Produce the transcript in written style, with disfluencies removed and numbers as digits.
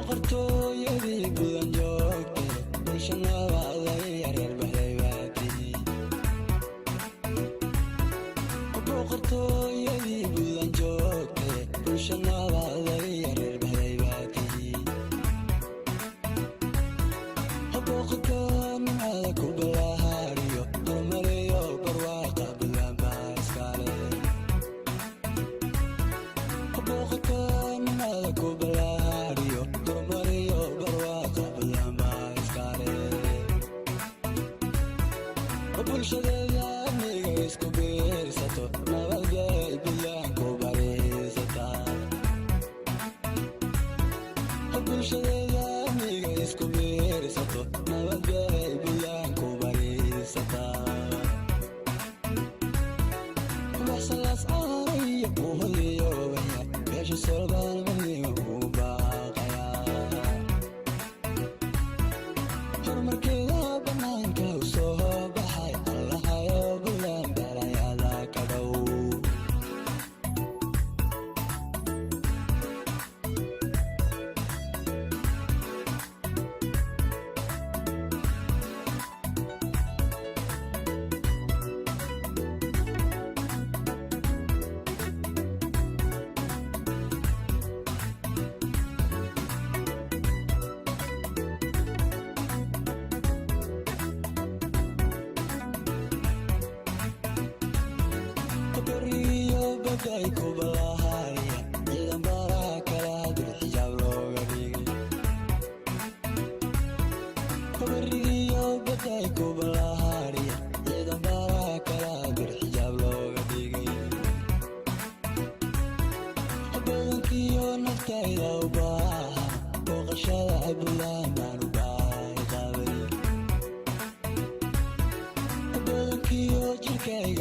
Boqortooyadii budan joogte, bulsha nabaaday reer baxday baa tihi. Boqortooyadii budan joogte, bulsha nabaaday reer baxday baa tihi. Boqorka nimcada ku balahaariyo, horumariyo barwaaqa budan baa iskale. Boqorka nimcada ku balahaariyo, horumariyo barwaaqa budan baa iskale. Bulshadeeda amniga isku biirsato, nabadgay buntland ku bariisataa. Bulshadeeda amniga isku biirsato, nabadgay buntland ku bariisataa. Baxsalaas caanaya kuhodiyoobaya, beesha solbaan midnima ku baaqaya. Horumarkeeda banaanka u soo baxay, Allahayo buntland balayada ka dhow. Beriyo baday ku balahariya, ciidan baraa kala dul xijaab looga dhigay. Beriyo baday ku balahariya, ciidan baraa kala dul xijaab looga dhigay. Badankiyo naftayda u baahan booqashada buntland baan u baahi qabay. Badankiyo jirkayga.